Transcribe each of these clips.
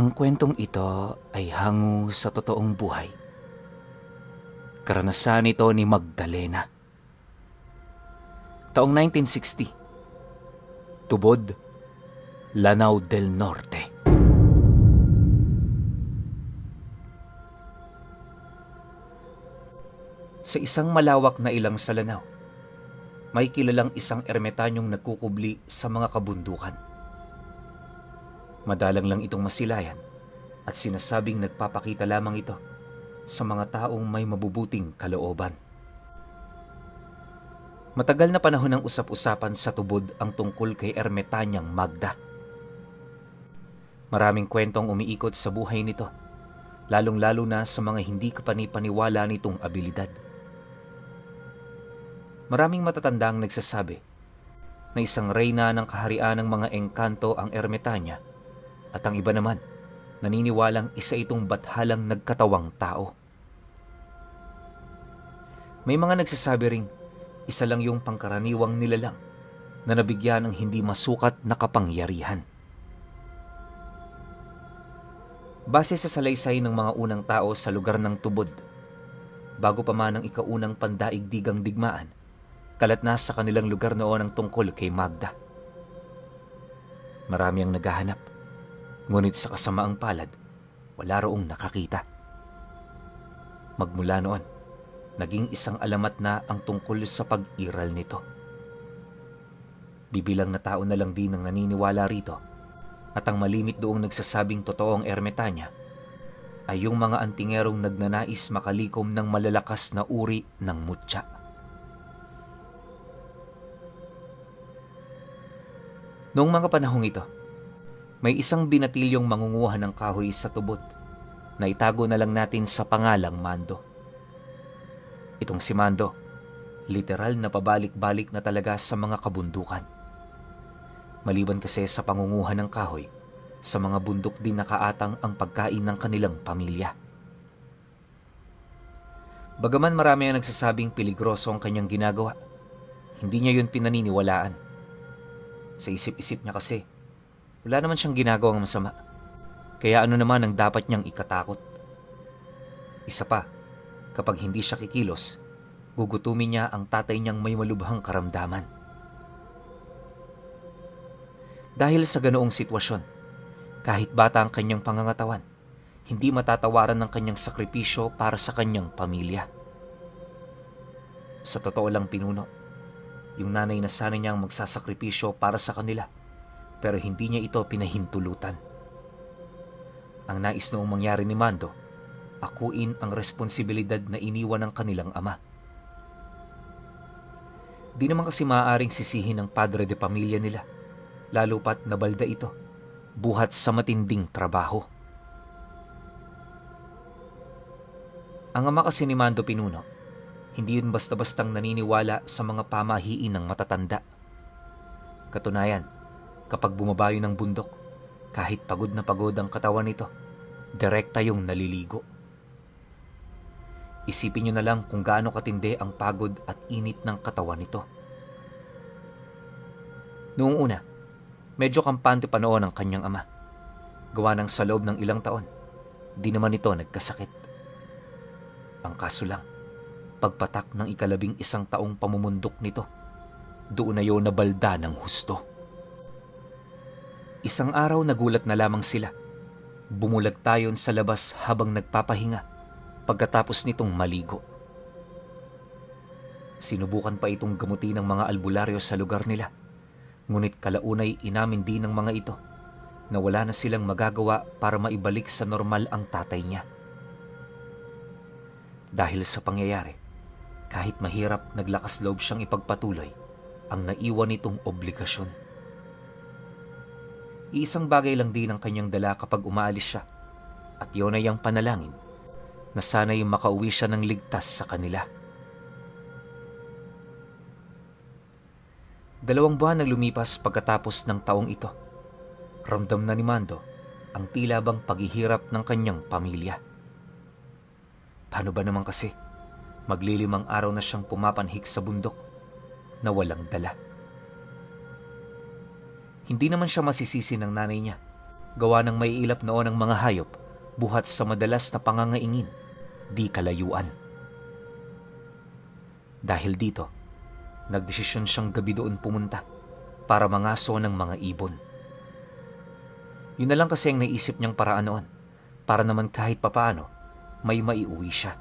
Ang kwentong ito ay hango sa totoong buhay. Karanasan ito ni Magdalena. Taong 1960. Tubod, Lanao del Norte. Sa isang malawak na ilang sa Lanao, may kilalang isang ermetanyong nagkukubli sa mga kabundukan. Madalang lang itong masilayan at sinasabing nagpapakita lamang ito sa mga taong may mabubuting kalooban. Matagal na panahon ng usap-usapan sa tubod ang tungkol kay ermetanyang Magda. Maraming kwentong umiikot sa buhay nito, lalong-lalo na sa mga hindi kapanipaniwala nitong abilidad. Maraming matatanda ang nagsasabi na isang reyna ng kaharian ng mga engkanto ang ermetanya at ang iba naman naniniwalang isa itong bathalang nagkatawang tao. May mga nagsasabi ring isa lang yung pangkaraniwang nilalang na nabigyan ng hindi masukat na kapangyarihan. Base sa salaysay ng mga unang tao sa lugar ng tubod, bago pa man ang ikaunang pandaigdigang digmaan, kalat na sa kanilang lugar noon ang tungkol kay Magda. Marami ang naghahanap, ngunit sa kasamaang palad, wala roong nakakita. Magmula noon, naging isang alamat na ang tungkol sa pag-iral nito. Bibilang na tao na lang din ang naniniwala rito, at ang malimit doong nagsasabing totoo ang ermetanya ay yung mga antingerong nagnanais makalikom ng malalakas na uri ng mutya. Noong mga panahong ito, may isang binatilyong mangunguha ng kahoy sa tubod na itago na lang natin sa pangalang Mando. Itong si Mando, literal na pabalik-balik na talaga sa mga kabundukan. Maliban kasi sa pangunguha ng kahoy, sa mga bundok din nakaatang ang pagkain ng kanilang pamilya. Bagaman marami ang nagsasabing peligroso ang kanyang ginagawa, hindi niya yun pinaniniwalaan. Sa isip-isip niya kasi, wala naman siyang ginagawang masama. Kaya ano naman ang dapat niyang ikatakot? Isa pa, kapag hindi siya kikilos, gugutumin niya ang tatay niyang may malubhang karamdaman. Dahil sa ganoong sitwasyon, kahit bata ang kanyang pangangatawan, hindi matatawaran ng kanyang sakripisyo para sa kanyang pamilya. Sa totoo lang pinuno, yung nanay na sana niyang magsasakripisyo para sa kanila, pero hindi niya ito pinahintulutan. Ang nais noong mangyari ni Mando, akuin ang responsibilidad na iniwan ng kanilang ama. Di naman kasi maaaring sisihin ng padre de pamilya nila, lalo pat nabalda ito, buhat sa matinding trabaho. Ang ama kasi ni Mando Pinuno, hindi yun basta-bastang naniniwala sa mga pamahiin ng matatanda. Katunayan, kapag bumabayo ng bundok, kahit pagod na pagod ang katawan nito, direkta yung naliligo. Isipin nyo na lang kung gaano katindi ang pagod at init ng katawan nito. Noong una, medyo kampante pa noon ang kanyang ama. Gawa ng sa loob ng ilang taon, di naman ito nagkasakit. Ang kaso lang, pagpatak ng 11 taong pamumundok nito, doon na yun nabalda ng husto. Isang araw nagulat na lamang sila. Bumulag tayon sa labas habang nagpapahinga pagkatapos nitong maligo. Sinubukan pa itong gamutin ng mga albularyo sa lugar nila, ngunit kalaunay inamin din ng mga ito na wala na silang magagawa para maibalik sa normal ang tatay niya. Dahil sa pangyayari, kahit mahirap, naglakas loob siyang ipagpatuloy ang naiwan nitong obligasyon. Iisang bagay lang din ang kanyang dala kapag umaalis siya, at yun ay ang panalangin na sana'y makauwi siya ng ligtas sa kanila. 2 buwan nang lumipas pagkatapos ng taong ito. Ramdam na ni Mando ang tila bang paghihirap ng kanyang pamilya. Paano ba naman kasi? Maglilimang araw na siyang pumapanhik sa bundok na walang dala. Hindi naman siya masisisi ng nanay niya gawa ng maiilap noon ng mga hayop buhat sa madalas na pangangaingin, di kalayuan. Dahil dito, nagdesisyon siyang gabi doon pumunta para mangaso ng mga ibon. Yun na lang kasi ang naisip niyang paraan noon, para naman kahit papaano may maiuwi siya.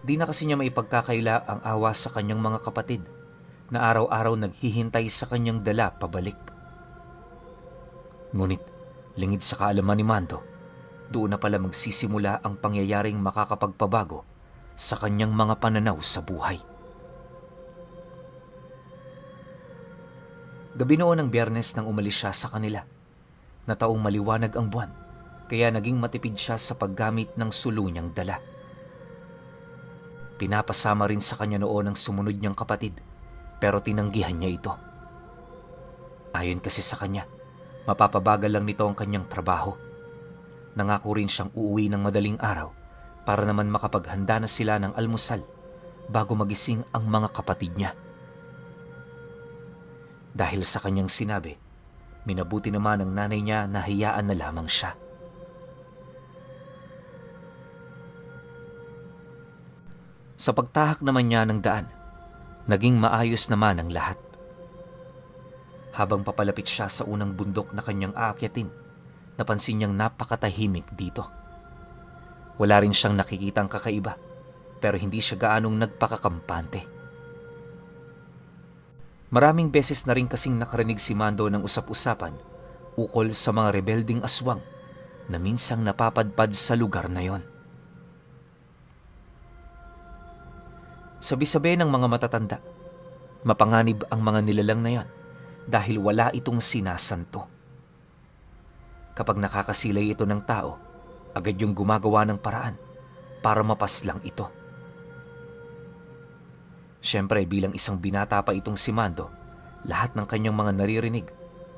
Di na kasi niya maipagkakaila ang awa sa kanyang mga kapatid na araw-araw naghihintay sa kanyang dala pabalik. Ngunit, lingid sa kaalaman ni Mando, doon na pala magsisimula ang pangyayaring makakapagpabago sa kanyang mga pananaw sa buhay. Gabi noon ng Biyernes nang umalis siya sa kanila, na taong maliwanag ang buwan, kaya naging matipid siya sa paggamit ng sulo niyang dala. Pinapasama rin sa kanya noon ang sumunod niyang kapatid, pero tinanggihan niya ito. Ayon kasi sa kanya, mapapabagal lang nito ang kanyang trabaho. Nangako rin siyang uuwi ng madaling araw para naman makapaghanda na sila ng almusal bago magising ang mga kapatid niya. Dahil sa kanyang sinabi, minabuti naman ang nanay niya na hayaan na lamang siya. Sa pagtahak naman niya ng daan, naging maayos naman ang lahat. Habang papalapit siya sa unang bundok na kanyang aakyatin, napansin niyang napakatahimik dito. Wala rin siyang nakikitang kakaiba, pero hindi siya gaanong nagpakakampante. Maraming beses na rin kasing nakarinig si Mando ng usap-usapan ukol sa mga rebelding aswang na minsang napapadpad sa lugar na yon. Sabi-sabi ng mga matatanda, mapanganib ang mga nilalang na yon dahil wala itong sinasanto. Kapag nakakasilay ito ng tao, agad yung gumagawa ng paraan para mapaslang ito. Siyempre, bilang isang binata pa itong si Mando, lahat ng kanyang mga naririnig,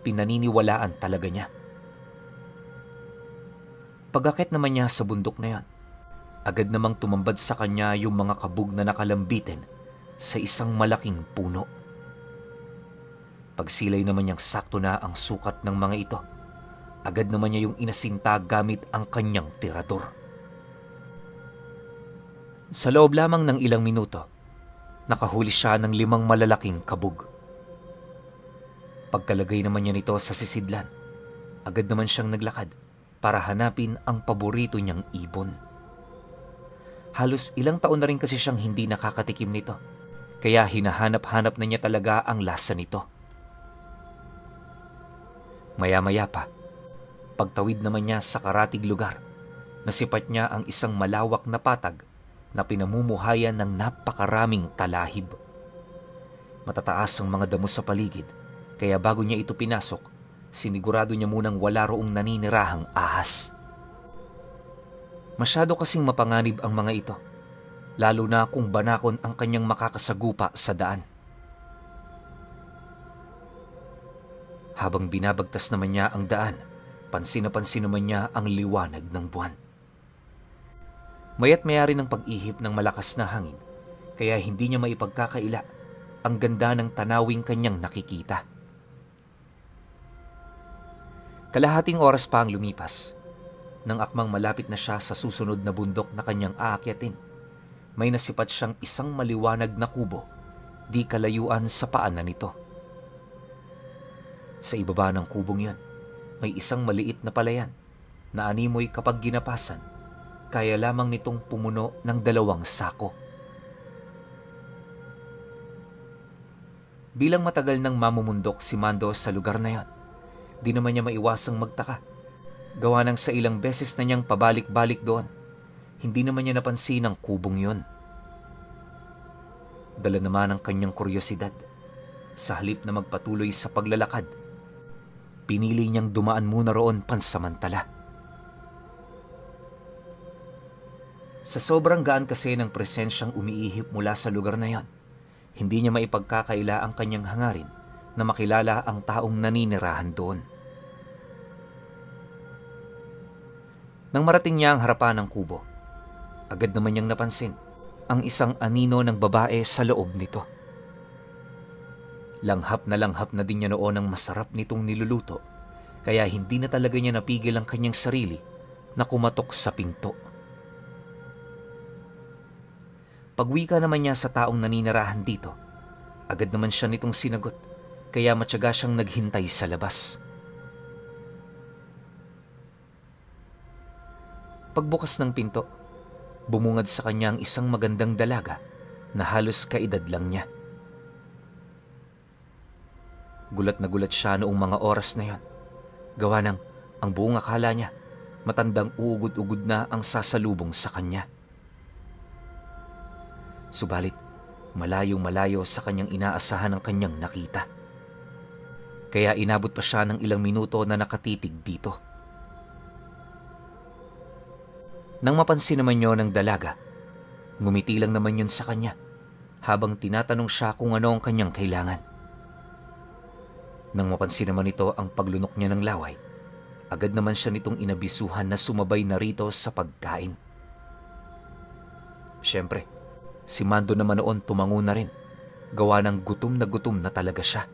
pinaniniwalaan talaga niya. Pag-akit naman niya sa bundok na yan, agad namang tumambad sa kanya yung mga kabug na nakalambitin sa isang malaking puno. Pagsilay naman niyang sakto na ang sukat ng mga ito, agad naman niya yung inasinta gamit ang kanyang tirador. Sa loob lamang ng ilang minuto, nakahuli siya ng 5 malalaking kabug. Pagkalagay naman niya nito sa sisidlan, agad naman siyang naglakad para hanapin ang paborito niyang ibon. Halos ilang taon na rin kasi siyang hindi nakakatikim nito, kaya hinahanap-hanap na niya talaga ang lasa nito. Maya-maya pa, pagtawid naman niya sa karatig lugar, nasipat niya ang isang malawak na patag na pinamumuhayan ng napakaraming talahib. Matataas ang mga damo sa paligid, kaya bago niya ito pinasok, sinigurado niya munang wala roong naninirahang ahas. Masyado kasing mapanganib ang mga ito, lalo na kung banakon ang kanyang makakasagupa sa daan. Habang binabagtas naman niya ang daan, pansin na pansin naman niya ang liwanag ng buwan. Maya't maya rin ang pag-ihip ng malakas na hangin, kaya hindi niya maipagkakaila ang ganda ng tanawing kanyang nakikita. Kalahating oras pa ang lumipas. Nang akmang malapit na siya sa susunod na bundok na kanyang aakyatin, may nasipat siyang isang maliwanag na kubo, di kalayuan sa paanan nito. Sa ibaba ng kubong yan, may isang maliit na palayan na animoy kapag ginapasan, kaya lamang nitong pumuno ng 2 sako. Bilang matagal nang mamumundok si Mando sa lugar na yan, di naman niya maiwasang magtaka. Gawa ng sa ilang beses na niyang pabalik-balik doon, hindi naman niya napansin ang kubong yun. Dala naman ang kanyang kuryosidad. Sa halip na magpatuloy sa paglalakad, pinili niyang dumaan muna roon pansamantala. Sa sobrang gaan kasi ng presensyang umiihip mula sa lugar na yan, hindi niya maipagkakaila ang kanyang hangarin na makilala ang taong naninirahan doon. Nang marating niya ang harapan ng kubo, agad naman niyang napansin ang isang anino ng babae sa loob nito. Langhap na din niya noon ang masarap nitong niluluto kaya hindi na talaga niya napigil ang kanyang sarili na kumatok sa pinto. Pagwika naman niya sa taong naninirahan dito, agad naman siya nitong sinagot, kaya matyaga siyang naghintay sa labas. Pagbukas ng pinto, bumungad sa kanya ang isang magandang dalaga na halos kaedad lang niya. Gulat na gulat siya noong mga oras na yon. Gawa ng ang buong akala niya, matandang uugod-ugod na ang sasalubong sa kanya. Subalit, malayong-malayo sa kanyang inaasahan ang kanyang nakita. Kaya inabot pa siya ng ilang minuto na nakatitig dito. Nang mapansin naman yon ng dalaga, ngumiti lang naman yun sa kanya habang tinatanong siya kung ano ang kanyang kailangan. Nang mapansin naman ito ang paglunok niya ng laway, agad naman siya nitong inabisuhan na sumabay na rito sa pagkain. Siyempre, si Mando naman noon tumango na rin, gawa ng gutom na talaga siya.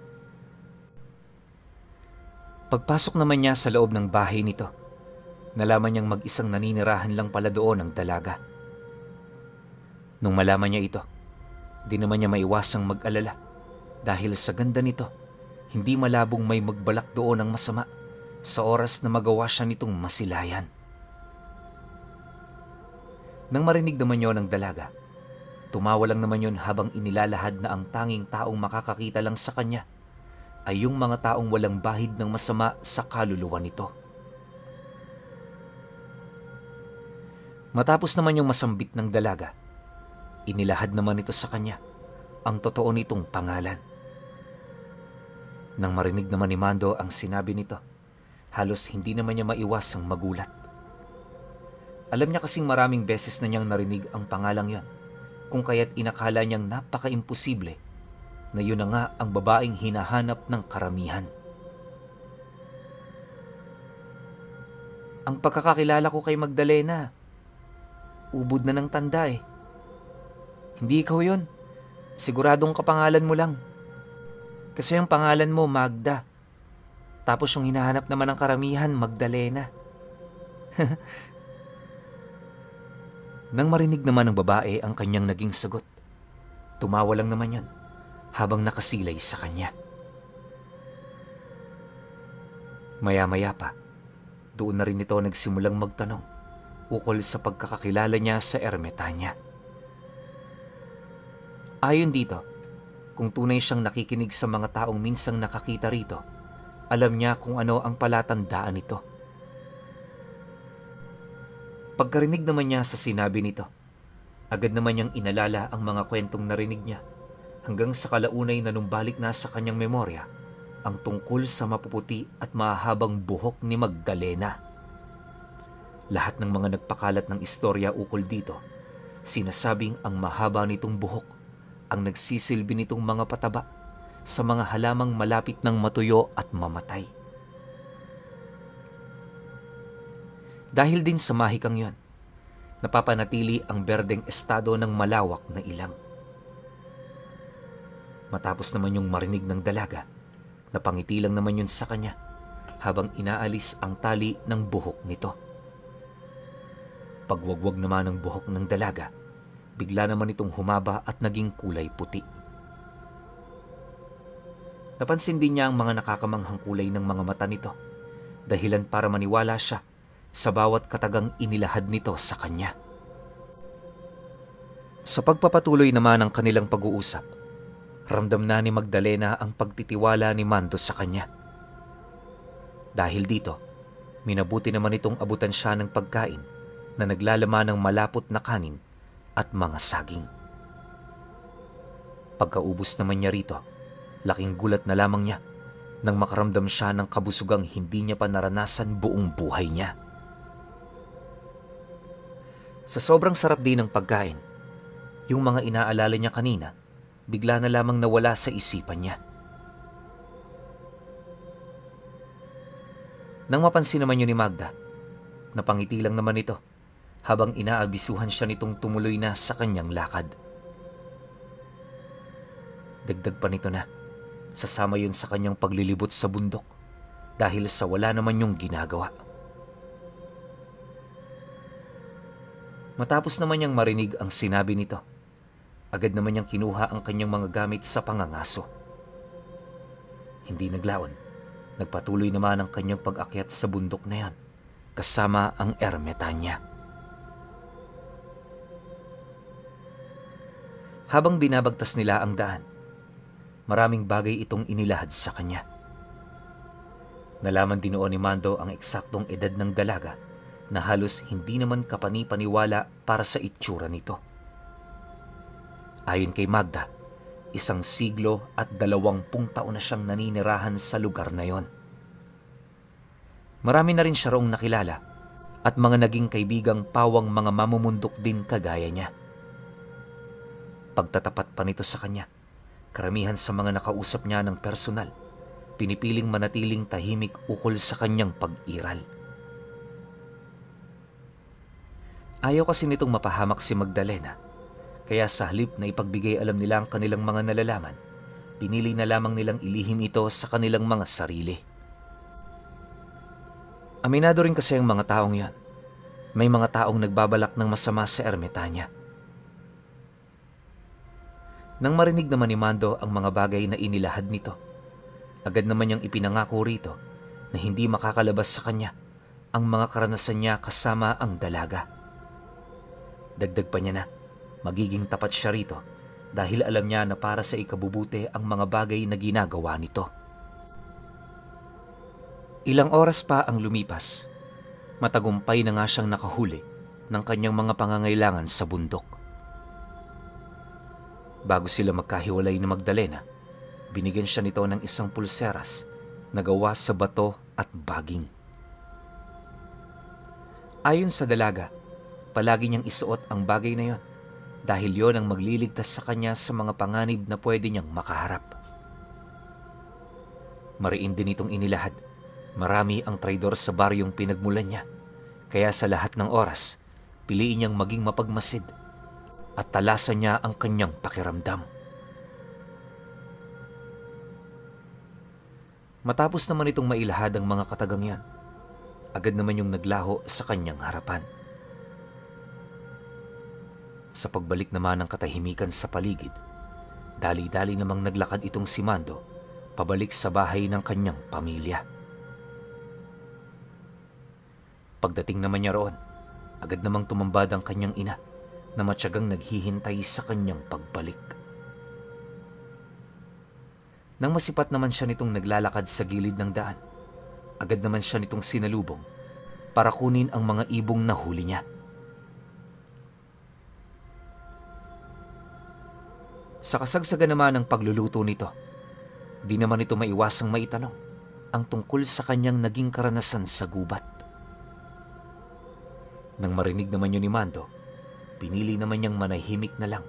Pagpasok naman niya sa loob ng bahay nito, nalaman niyang mag-isang naninirahan lang pala doon ang dalaga. Nung malaman niya ito, di naman niya maiwasang mag-alala dahil sa ganda nito, hindi malabong may magbalak doon ng masama sa oras na magawa siya nitong masilayan. Nang marinig naman yon ng dalaga, tumawa lang naman yon habang inilalahad na ang tanging taong makakakita lang sa kanya ay yung mga taong walang bahid ng masama sa kaluluwa nito. Matapos naman yung masambit ng dalaga, inilahad naman ito sa kanya ang totoo nitong pangalan. Nang marinig naman ni Mando ang sinabi nito, halos hindi naman niya maiwasang magulat. Alam niya kasing maraming beses na niyang narinig ang pangalang yon, kung kaya't inakala niyang napaka-imposible na yun na nga ang babaeng hinahanap ng karamihan. Ang pagkakakilala ko kay Magdalena, ubod na ng tanda eh. Hindi ikaw yun. Siguradong kapangalan mo lang. Kasi yung pangalan mo, Magda. Tapos yung hinahanap naman ng karamihan, Magdalena. Nang marinig naman ng babae ang kanyang naging sagot, tumawa lang naman yon habang nakasilay sa kanya. Maya-maya pa, doon na rin ito nagsimulang magtanong ukol sa pagkakakilala niya sa ermitanya. Ayon dito, kung tunay siyang nakikinig sa mga taong minsang nakakita rito, alam niya kung ano ang palatandaan nito. Pagkarinig naman niya sa sinabi nito, agad naman niyang inalala ang mga kwentong narinig niya hanggang sa kalaunay na numbalik na sa kanyang memorya ang tungkol sa mapuputi at mahabang buhok ni Magdalena. Lahat ng mga nagpakalat ng istorya ukol dito, sinasabing ang mahaba nitong buhok ang nagsisilbi nitong mga pataba sa mga halamang malapit ng matuyo at mamatay. Dahil din sa mahikang yon, napapanatili ang berdeng estado ng malawak na ilang. Matapos naman yung marinig ng dalaga, napangiti lang naman yun sa kanya habang inaalis ang tali ng buhok nito. Pagwagwag naman ng buhok ng dalaga, bigla naman itong humaba at naging kulay puti. Napansin din niya ang mga nakakamanghang kulay ng mga mata nito, dahilan para maniwala siya sa bawat katagang inilahad nito sa kanya. Sa pagpapatuloy naman ng kanilang pag-uusap, ramdam na ni Magdalena ang pagtitiwala ni Mando sa kanya. Dahil dito, minabuti naman itong abutan siya ng pagkain na naglalaman ng malapot na kanin at mga saging. Pagkaubos naman niya rito, laking gulat na lamang niya nang makaramdam siya ng kabusugang hindi niya pa naranasan buong buhay niya. Sa sobrang sarap din ng pagkain, yung mga inaalala niya kanina, bigla na lamang nawala sa isipan niya. Nang mapansin naman yun ni Magda, napangiti lang naman ito habang inaabisuhan siya nitong tumuloy na sa kanyang lakad. Dagdag pa nito na, sasama yun sa kanyang paglilibot sa bundok, dahil sa wala naman yung ginagawa. Matapos naman niyang marinig ang sinabi nito, agad naman niyang kinuha ang kanyang mga gamit sa pangangaso. Hindi naglaon, nagpatuloy naman ang kanyang pag-akyat sa bundok na yan, kasama ang ermita niya. Habang binabagtas nila ang daan, maraming bagay itong inilahad sa kanya. Nalaman din noon ni Mando ang eksaktong edad ng dalaga na halos hindi naman kapani-paniwala para sa itsura nito. Ayon kay Magda, 1 siglo at 20 taon na siyang naninirahan sa lugar na yon. Marami na rin siya roong nakilala at mga naging kaibigang pawang mga mamumundok din kagaya niya. Pagtatapat pa nito sa kanya, karamihan sa mga nakausap niya ng personal, pinipiling manatiling tahimik ukol sa kanyang pag-iral. Ayaw kasi nitong mapahamak si Magdalena, kaya sa halip na ipagbigay alam nila ang kanilang mga nalalaman, pinili na lamang nilang ilihim ito sa kanilang mga sarili. Aminado rin kasi ang mga taong yan. May mga taong nagbabalak ng masama sa ermita niya. Nang marinig naman ni Mando ang mga bagay na inilahad nito, agad naman niyang ipinangako rito na hindi makakalabas sa kanya ang mga karanasan niya kasama ang dalaga. Dagdag pa niya na magiging tapat siya rito dahil alam niya na para sa ikabubuti ang mga bagay na ginagawa nito. Ilang oras pa ang lumipas, matagumpay na nga siyang nakahuli ng kanyang mga pangangailangan sa bundok. Bago sila magkahiwalay ni Magdalena, binigyan siya nito ng 1 pulseras na gawa sa bato at baging. Ayon sa dalaga, palagi niyang isuot ang bagay na yon dahil yon ang magliligtas sa kanya sa mga panganib na pwede niyang makaharap. Mariin din itong inilahad. Marami ang traidor sa baryong pinagmulan niya, kaya sa lahat ng oras, piliin niyang maging mapagmasid at talasan niya ang kanyang pakiramdam. Matapos naman itong mailahad ang mga katagang yan, agad naman yung naglaho sa kanyang harapan. Sa pagbalik naman ng katahimikan sa paligid, dali-dali namang naglakad itong si Mando pabalik sa bahay ng kanyang pamilya. Pagdating naman niya roon, agad namang tumambad ang kanyang ina na matyagang naghihintay sa kanyang pagbalik. Nang masipat naman siya nitong naglalakad sa gilid ng daan, agad naman siya nitong sinalubong para kunin ang mga ibong nahuli niya. Sa kasagsagan naman ng pagluluto nito, di naman ito maiwasang maitanong ang tungkol sa kanyang naging karanasan sa gubat. Nang marinig naman yun ni Mando, pinili naman niyang manahimik na lang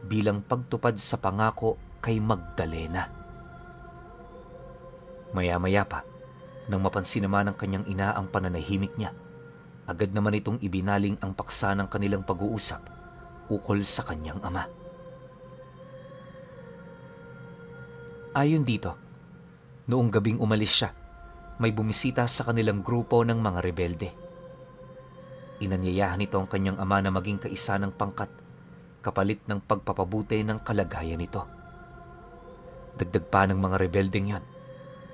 bilang pagtupad sa pangako kay Magdalena. Maya-maya pa, nang mapansin naman ng kanyang ina ang pananahimik niya, agad naman itong ibinaling ang paksa ng kanilang pag-uusap ukol sa kanyang ama. Ayon dito, noong gabing umalis siya, may bumisita sa kanilang grupo ng mga rebelde. Inanyayahan nito ang kanyang ama na maging kaisa ng pangkat, kapalit ng pagpapabuti ng kalagayan nito. Dagdag pa ng mga rebeldeng yan,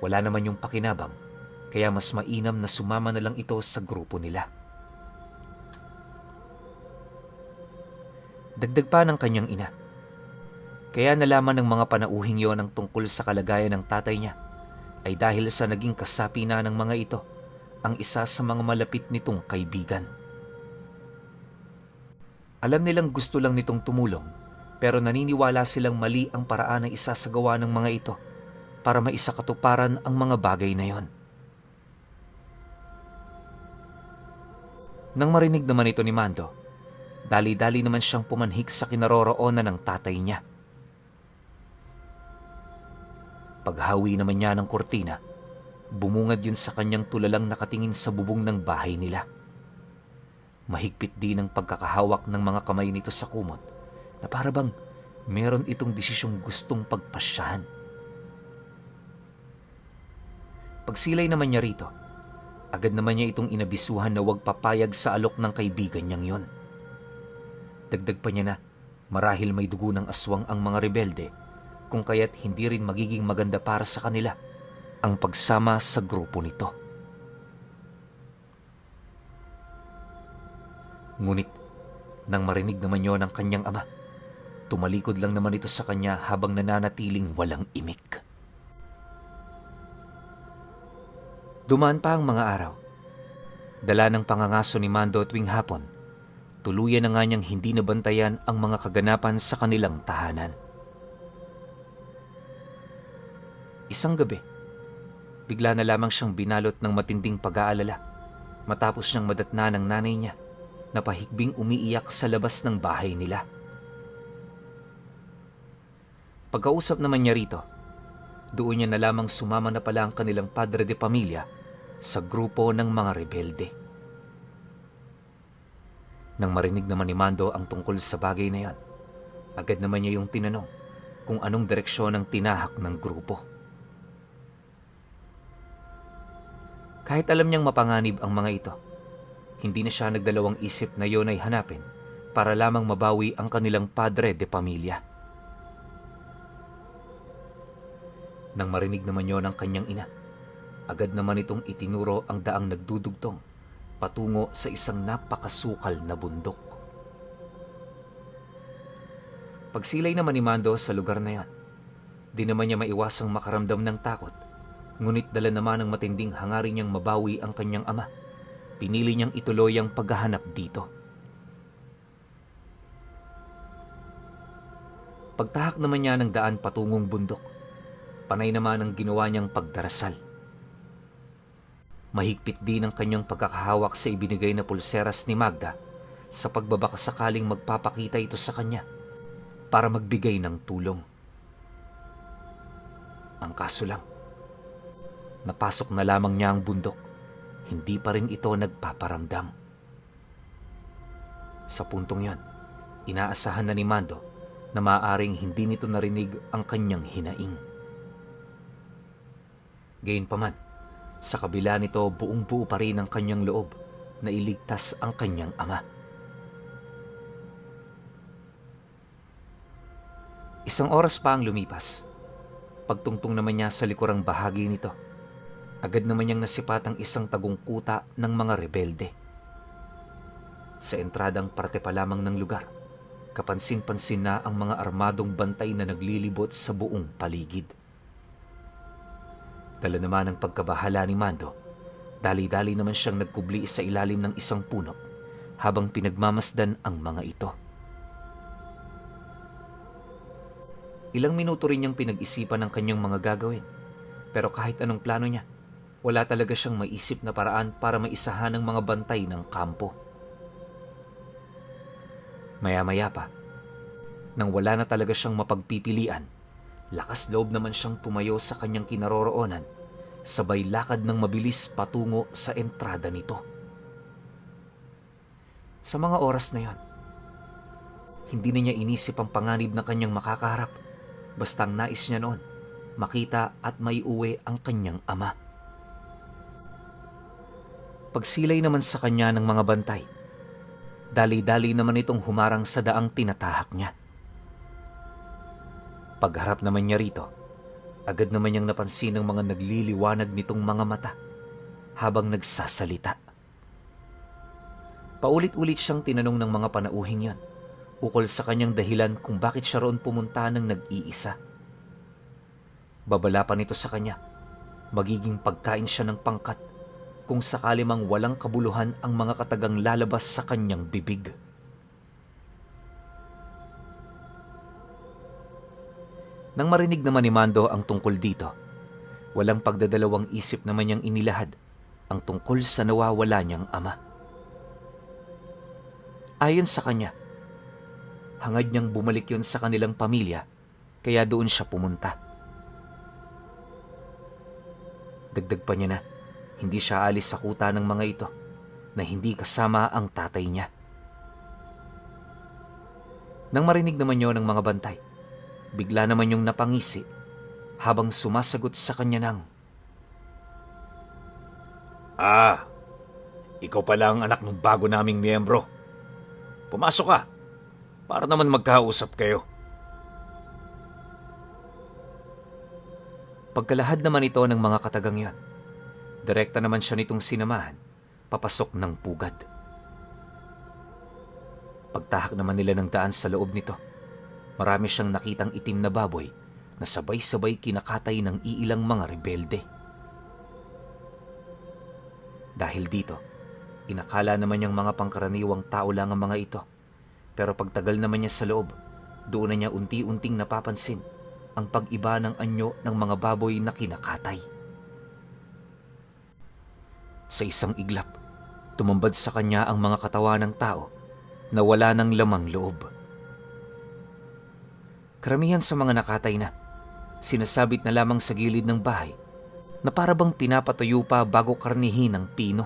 wala naman yung pakinabang, kaya mas mainam na sumama na lang ito sa grupo nila. Dagdag pa ng kanyang ina, kaya nalaman ng mga panauhing yon ang tungkol sa kalagayan ng tatay niya ay dahil sa naging kasapi na ng mga ito ang isa sa mga malapit nitong kaibigan. Alam nilang gusto lang nitong tumulong, pero naniniwala silang mali ang paraan na isasagawa ng mga ito para maisakatuparan ang mga bagay na yon. Nang marinig naman ito ni Mando, dali-dali naman siyang pumanhik sa kinaroroonan ng tatay niya. Paghawi naman niya ng kurtina, bumungad yun sa kanyang tulalang nakatingin sa bubong ng bahay nila. Mahigpit din ang pagkakahawak ng mga kamay nito sa kumot na para bang meron itong desisyong gustong pagpasyahan. Pagsilay naman niya rito, agad naman niya itong inabisuhan na huwag papayag sa alok ng kaibigan niyang yon. Dagdag pa niya na marahil may dugo ng aswang ang mga rebelde, kung kaya't hindi rin magiging maganda para sa kanila ang pagsama sa grupo nito. Ngunit nang marinig naman yon ng kanyang ama, tumalikod lang naman ito sa kanya habang nananatiling walang imik. Dumaan pa ang mga araw. Dala ng pangangaso ni Mando tuwing hapon, tuluyan na nga niyang hindi nabantayan ang mga kaganapan sa kanilang tahanan. Isang gabi, bigla na lamang siyang binalot ng matinding pag-aalala matapos niyang madatna ng nanay niya na pahigbing umiiyak sa labas ng bahay nila. Pagkausap naman niya rito, doon niya na lamang sumama na pala ang kanilang padre de pamilya sa grupo ng mga rebelde. Nang marinig naman ni Mando ang tungkol sa bagay na yan, agad naman niya yung tinanong kung anong direksyon ang tinahak ng grupo. Kahit alam niyang mapanganib ang mga ito, hindi na siya nagdalawang isip na yon ay hanapin para lamang mabawi ang kanilang padre de pamilya. Nang marinig naman yon ng kanyang ina, agad naman itong itinuro ang daang nagdudugtong patungo sa isang napakasukal na bundok. Pagsilay naman ni Mando sa lugar na yon, di naman niya maiwasang makaramdam ng takot. Ngunit dala naman ng matinding hangarin niyang mabawi ang kanyang ama, pinili niyang ituloy ang paghahanap dito. Pagtahak naman niya ng daan patungong bundok, panay naman ang ginawa niyang pagdarasal. Mahigpit din ang kanyang pagkakahawak sa ibinigay na pulseras ni Magda sa pagbabaka sakaling magpapakita ito sa kanya para magbigay ng tulong. Ang kaso lang, napasok na lamang niya ang bundok, hindi pa rin ito nagpaparamdam. Sa puntong yon, inaasahan na ni Mando na maaaring hindi nito narinig ang kanyang hinaing. Gayunpaman, sa kabila nito buong-buo pa rin ang kanyang loob na iligtas ang kanyang ama. Isang oras pa ang lumipas. Pagtungtong naman niya sa likurang bahagi nito, agad naman niyang nasipat ang isang tagong kuta ng mga rebelde. Sa entradang parte pa lamang ng lugar, kapansin-pansin na ang mga armadong bantay na naglilibot sa buong paligid. Dala naman ang pagkabahala ni Mando, dali-dali naman siyang nagkubli sa ilalim ng isang puno habang pinagmamasdan ang mga ito. Ilang minuto rin niyang pinag-isipan ang kanyang mga gagawin, pero kahit anong plano niya, wala talaga siyang maisip na paraan para maisahan ang mga bantay ng kampo. Maya-maya pa, nang wala na talaga siyang mapagpipilian, lakas loob naman siyang tumayo sa kanyang kinaroroonan, sabay lakad ng mabilis patungo sa entrada nito. Sa mga oras na yon, hindi na niya inisip ang panganib na kanyang makakaharap, basta ang nais niya noon, makita at maiuwi ang kanyang ama. Pagsilay naman sa kanya ng mga bantay, dali-dali naman itong humarang sa daang tinatahak niya. Pagharap naman niya rito, agad naman niyang napansin ang mga nagliliwanag nitong mga mata habang nagsasalita. Paulit-ulit siyang tinanong ng mga panauhing yan ukol sa kanyang dahilan kung bakit siya roon pumunta ng nag-iisa. Babala pa nito sa kanya, magiging pagkain siya ng pangkat kung sakali mang walang kabuluhan ang mga katagang lalabas sa kanyang bibig. Nang marinig naman ni Mando ang tungkol dito, walang pagdadalawang isip naman niyang inilahad ang tungkol sa nawawala niyang ama. Ayon sa kanya, hangad niyang bumalik yon sa kanilang pamilya, kaya doon siya pumunta. Dagdag pa niya na, hindi siya alis sa kuta ng mga ito na hindi kasama ang tatay niya. Nang marinig naman yon ng mga bantay, bigla naman yung napangisi habang sumasagot sa kanya ng, Ah, ikaw pala ang anak ng bago naming miyembro. Pumasok ka, para naman magkausap kayo. Pagkalahad naman ito ng mga katagang yon, direkta naman siya nitong sinamahan, papasok ng pugad. Pagtahak naman nila ng daan sa loob nito, marami siyang nakitang itim na baboy na sabay-sabay kinakatay ng iilang mga rebelde. Dahil dito, inakala naman niyang mga pangkaraniwang tao lang ang mga ito. Pero pagtagal naman niya sa loob, doon na niya unti-unting napapansin ang pag-iba ng anyo ng mga baboy na kinakatay. Sa isang iglap, tumambad sa kanya ang mga katawan ng tao na wala ng lamang loob. Karamihan sa mga nakatay na, sinasabit na lamang sa gilid ng bahay na para bang pinapatuyo pa bago karnihin ng pino.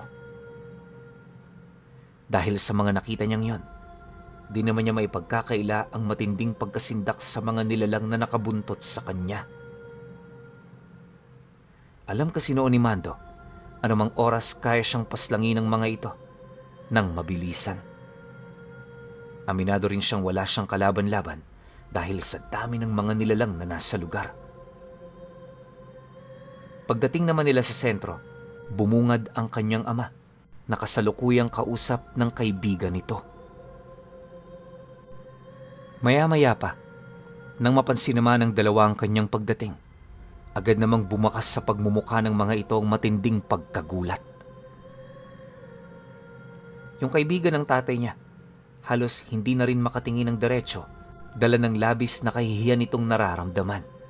Dahil sa mga nakita niyang yon, di naman niya maipagkakaila ang matinding pagkasindak sa mga nilalang na nakabuntot sa kanya. Alam kasi noon ni Mando, anumang oras kaya siyang paslangin ng mga ito nang mabilisan. Aminado rin siyang wala siyang kalaban-laban dahil sa dami ng mga nilalang na nasa lugar. Pagdating naman nila sa sentro, bumungad ang kanyang ama na kasalukuyang kausap ng kaibigan nito. Maya-maya pa, nang mapansin naman ng dalawa ang kanyang pagdating, agad namang bumakas sa pagmumukha ng mga ito ang matinding pagkagulat. Yung kaibigan ng tatay niya, halos hindi na rin makatingin ng diretso, dala ng labis na kahihiyan itong nararamdaman.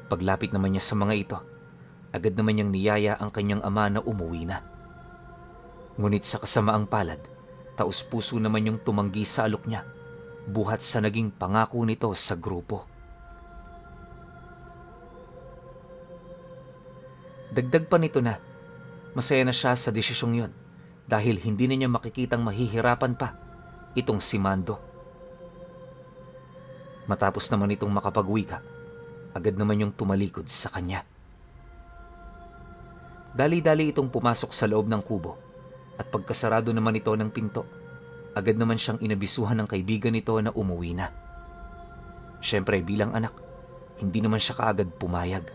Paglapit naman niya sa mga ito, agad naman niyang niyaya ang kanyang ama na umuwi na. Ngunit sa kasamaang palad, taus-puso naman yung tumanggi sa alok niya, buhat sa naging pangako nito sa grupo. Dagdag pa nito na, masaya na siya sa desisyong yon dahil hindi na niya makikitang mahihirapan pa itong si Mando. Matapos naman itong makapag-wika, agad naman yung tumalikod sa kanya. Dali-dali itong pumasok sa loob ng kubo at pagkasarado naman ito ng pinto, agad naman siyang inabisuhan ng kaibigan nito na umuwi na. Siyempre bilang anak, hindi naman siya kaagad pumayag.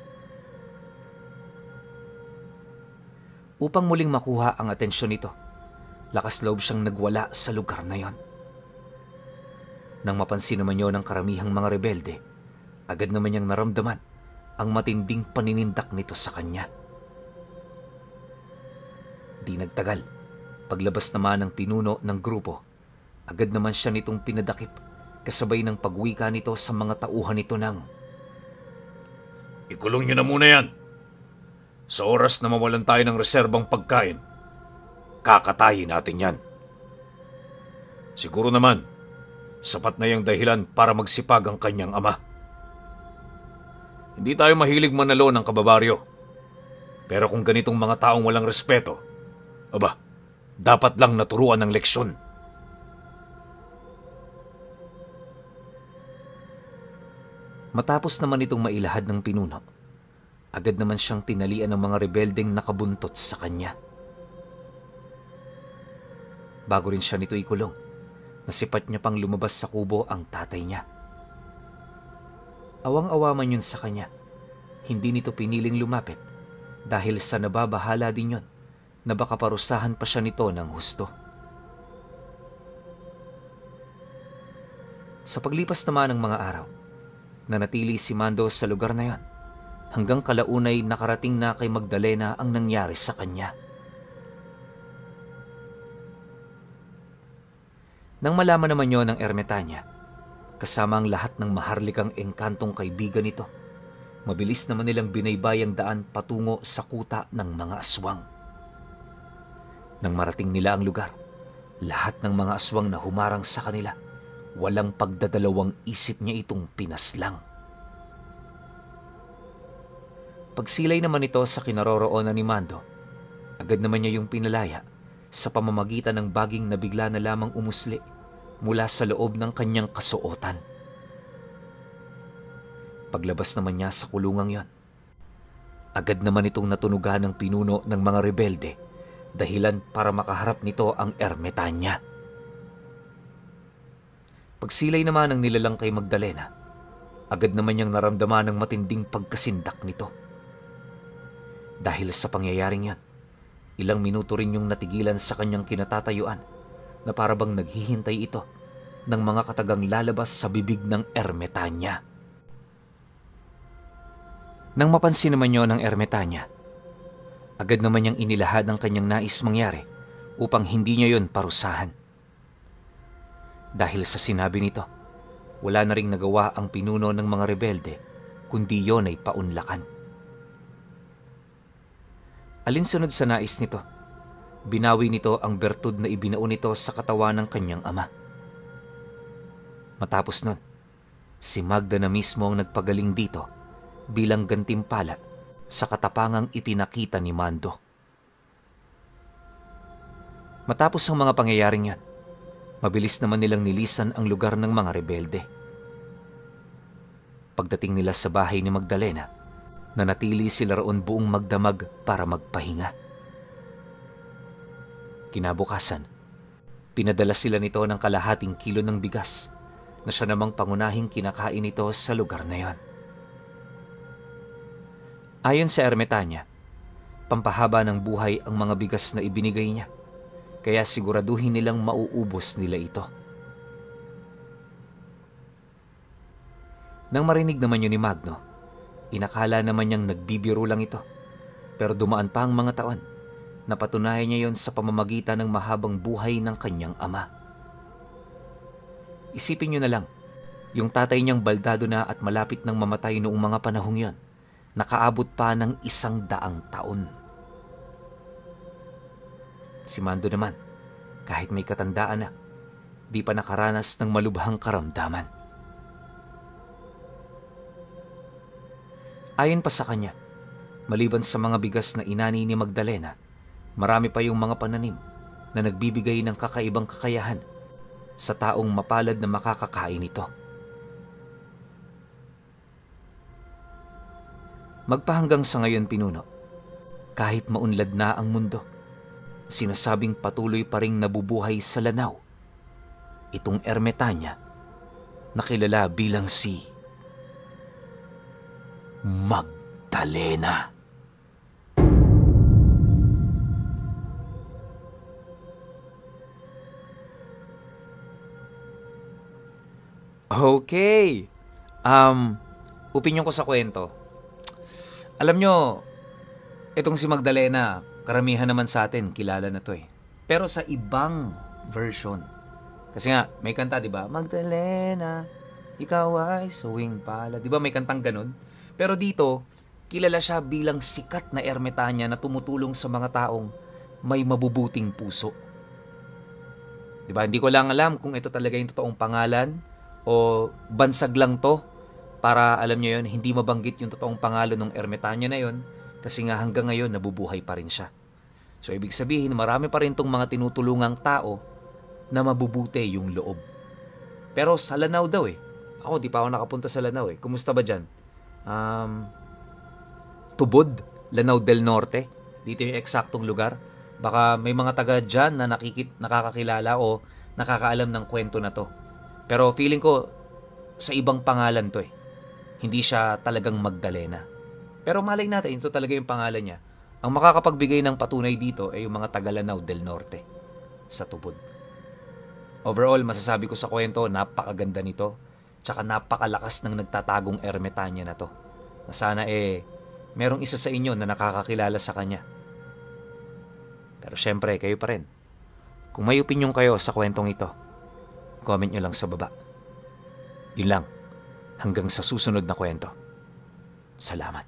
Upang muling makuha ang atensyon nito, lakas loob siyang nagwala sa lugar na yon. Nang mapansin naman yon ng karamihang mga rebelde, agad naman niyang naramdaman ang matinding paninindak nito sa kanya. Di nagtagal, paglabas naman ng pinuno ng grupo, agad naman siya nitong pinadakip kasabay ng pagwika nito sa mga tauhan nito ng, "Ikulong niyo na muna yan. Sa oras na mawalan tayo ng reserbang pagkain, kakatayin natin yan. Siguro naman, sapat na yung dahilan para magsipag ang kanyang ama. Hindi tayo mahilig manalo ng kababaryo. Pero kung ganitong mga taong walang respeto, aba, dapat lang naturuan ng leksyon." Matapos naman itong mailahad ng pinuno, agad naman siyang tinalian ng mga rebeldeng nakabuntot sa kanya. Bago rin siya nito ikulong, nasipat niya pang lumabas sa kubo ang tatay niya. Awang-awa man yun sa kanya, hindi nito piniling lumapit dahil sa nababahala din yun na baka parusahan pa siya nito ng husto. Sa paglipas naman ng mga araw, nanatili si Mando sa lugar na yon hanggang kalaunay nakarating na kay Magdalena ang nangyari sa kanya. Nang malaman naman yon ng ermitanya, kasama ang lahat ng maharlikang engkantong kaibigan nito, mabilis naman nilang binaybay ang daan patungo sa kuta ng mga aswang. Nang marating nila ang lugar, lahat ng mga aswang na humarang sa kanila, walang pagdadalawang isip niya itong pinaslang. Pagsilay naman ito sa kinaroroonan ni Mando, agad naman niya yung pinalaya sa pamamagitan ng baging na bigla na lamang umusli mula sa loob ng kanyang kasuotan. Paglabas naman niya sa kulungang yon, Agad naman itong natunugan ng pinuno ng mga rebelde, dahilan para makaharap nito ang ermitanya. Pagsilay naman ng nilalang kay Magdalena, agad naman niyang naramdaman ng matinding pagkasindak nito. Dahil sa pangyayaring yan, ilang minuto rin yung natigilan sa kanyang kinatatayuan na parabang naghihintay ito ng mga katagang lalabas sa bibig ng ermitanya. Nang mapansin naman yun ng ermitanya, agad naman niyang inilahad ang kanyang nais mangyari upang hindi niya yon parusahan. Dahil sa sinabi nito, wala na ring nagawa ang pinuno ng mga rebelde kundi yon ay paunlakan. Alinsunod sa nais nito, binawi nito ang bertud na ibinao nito sa katawan ng kanyang ama. Matapos nun, si Magda na mismo ang nagpagaling dito bilang gantimpala sa katapangang ipinakita ni Mando. Matapos ang mga pangyayaring yan, mabilis naman nilang nilisan ang lugar ng mga rebelde. Pagdating nila sa bahay ni Magdalena, nanatili sila roon buong magdamag para magpahinga. Kinabukasan, pinadala sila nito ng kalahating kilo ng bigas na siya namang pangunahing kinakain nito sa lugar na yon. Ayon sa ermitanya, pampahaba ng buhay ang mga bigas na ibinigay niya, kaya siguraduhin nilang mauubos nila ito. Nang marinig naman yun ni Magno, inakala naman niyang nagbibiro lang ito, pero dumaan pa ang mga taon. Napatunayan niya yon sa pamamagitan ng mahabang buhay ng kanyang ama. Isipin niyo na lang, yung tatay niyang baldado na at malapit nang mamatay noong mga panahong yon, nakaabot pa ng 100 taon. Si Mando naman, kahit may katandaan na, di pa nakaranas ng malubhang karamdaman. Ayon pa sa kanya, maliban sa mga bigas na inani ni Magdalena, marami pa yung mga pananim na nagbibigay ng kakaibang kakayahan sa taong mapalad na makakakain ito. Magpahanggang sa ngayon, pinuno, kahit maunlad na ang mundo, sinasabing patuloy pa ring nabubuhay sa Lanao itong ermitanya na kilala bilang si Magdalena. Okay. Opinion ko sa kwento. Alam nyo, itong si Magdalena, karamihan naman sa atin, kilala na to eh. Pero sa ibang version. Kasi nga, may kanta, di ba? Magdalena, ikaw ay suwing pala. Di ba may kantang ganun? Pero dito, kilala siya bilang sikat na ermitanya na tumutulong sa mga taong may mabubuting puso. Di ba? Hindi ko lang alam kung ito talaga yung totoong pangalan o bansag lang to para alam nyo yun, hindi mabanggit yung totoong pangalan ng ermitanya na yun kasi nga hanggang ngayon nabubuhay pa rin siya. So ibig sabihin, marami pa rin tong mga tinutulungang tao na mabubuti yung loob. Pero sa Lanao daw eh. Ako di pa ako nakapunta sa Lanao eh. Kumusta ba dyan? Tubod, Lanao del Norte. Dito yung eksaktong lugar. Baka may mga taga dyan na nakakakilala o nakakaalam ng kwento na to. Pero feeling ko sa ibang pangalan to eh. Hindi siya talagang Magdalena. Pero malay natin, ito talaga yung pangalan niya. Ang makakapagbigay ng patunay dito ay yung mga taga Lanao del Norte sa Tubod. Overall, masasabi ko sa kwento, napakaganda nito. Tsaka napakalakas ng nagtatagong ermitanya na to. Na sana merong isa sa inyo na nakakakilala sa kanya. Pero syempre, kayo pa rin. Kung may opinion kayo sa kwentong ito, comment nyo lang sa baba. Yun lang. Hanggang sa susunod na kwento. Salamat.